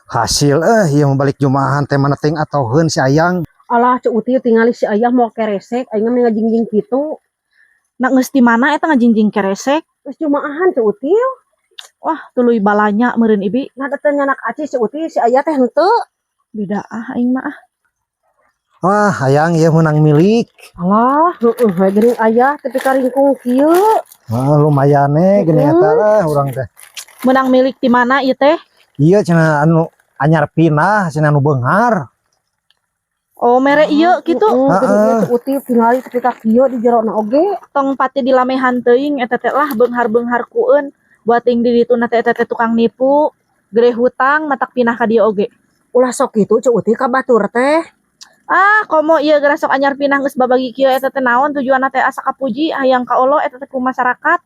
Hasil ieu mah balik jumaahan teh mana ting atoheun si Ayang. Alah, Ceu Uti, tingali si Ayah mau keresek, aing mah ngajingjing kitu. Nak geus di mana eta ngajingjing keresek? Terus jumaahan, Ceu Uti. Wah, tuluy balanya meureun, Ibi. Nah, teh nyanak aci Ceu Uti, si Ayah teh henteu. Beda ah aing mah ah. Wah, Ayang, ieu menang milik. Alah, heueuh we geuning Ayah tepi ka ringkung kieu. Wah, lumayan eh geuning eta lah urang teh. Menang milik di mana ieu teh? Iya, cenah anu anyar pindah, cenah anu beunghar. Oh, mere ieu kitu. Heeh, geuning ieu Heeh. Ceu Uti, tingali tepi ka kieu di jerona oge. Tong pati dilamehan teuing eta teh lah, beunghar-beunghar kueun. Buat ting di ditu na teh eta teh tukang nipu, gede hutang matak pindah ka dieu oge. Ulah sok kitu, Ceu Uti, ka batur teh. Ah, komo ieu geura sok anyar pindah geus babagi kieu, eta teh naon tujuanna teh, asa kapuji hayang kaolo eta teh ku masyarakat.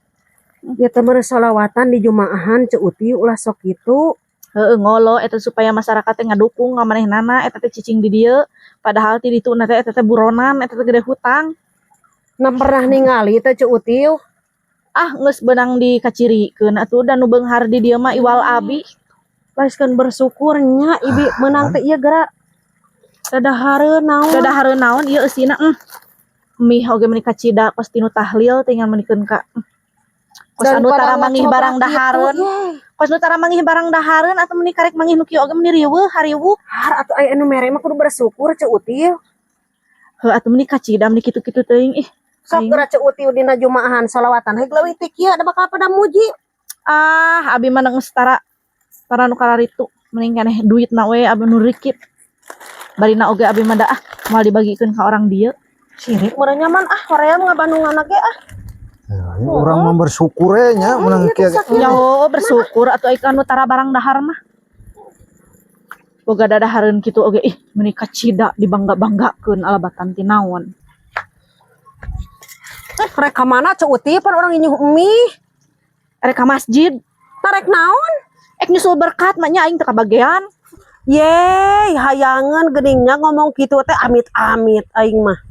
Ieu teh meureun solawatan di jumaahan, Ceu Uti, ulah sok kitu. Heeh, ngolo eta supaya masyarakat teh ngadukung ka manehnana eta teh cicing di dieu, padahal ti ditu na teh eta teh buronan, eta teh gede hutang. Nah, pernah ningali teh, Ceu Uti? Ah, geus beunang dikacirikeun atuh, dan nu beunghar di dieu mah iwal abi. Laiskeun bersyukur nya, Ibi, meunang teh ieu geura dadahareun naon. Dadahareun naon ieu eusina? Mie oge meuni kacida kos tinu tahlil tinggal meunikeun ka kos anu tara manggih barang dahareun, kos nu tara manggih barang dahareun atuh meuni karek manggih nu kieu oge meuni riweuh hariwuk. Har atuh aya anu mere mah kudu bersyukur, Ceu Uti. Heuh atuh, meuni kacida meuni kitu-kitu teuing ih. Sok Aing. geura Ceu Uti dina jumaahan solawatan heuh leuwih ti kieu, da bakal pada muji. Ah, abi mah geus tara tara nu kararitu, mending keneh duitna we abi nu rikit. Barina oge abi mah da ah moal dibagikeun ka orang dieu. Sirik meureun nyaman ah, hoream ngabandungan ge ah. Ya, urang mah bersyukur we nya menang kieu. Ya, oh, bersyukur atuh ai anu tara barang dahar mah. Boga dadahareun kitu oge ih meuni kacida dibangga-banggakeun alabatan ti naon. Eh, rek ka mana, Ceu Uti, pan urang nyinyuh mie? Rek ka masjid. Tarek naon? Ek nyusul berkat mah nya, aing teu kabagean. Yeay, hayangan geningnya ngomong gitu teh, amit-amit aing mah.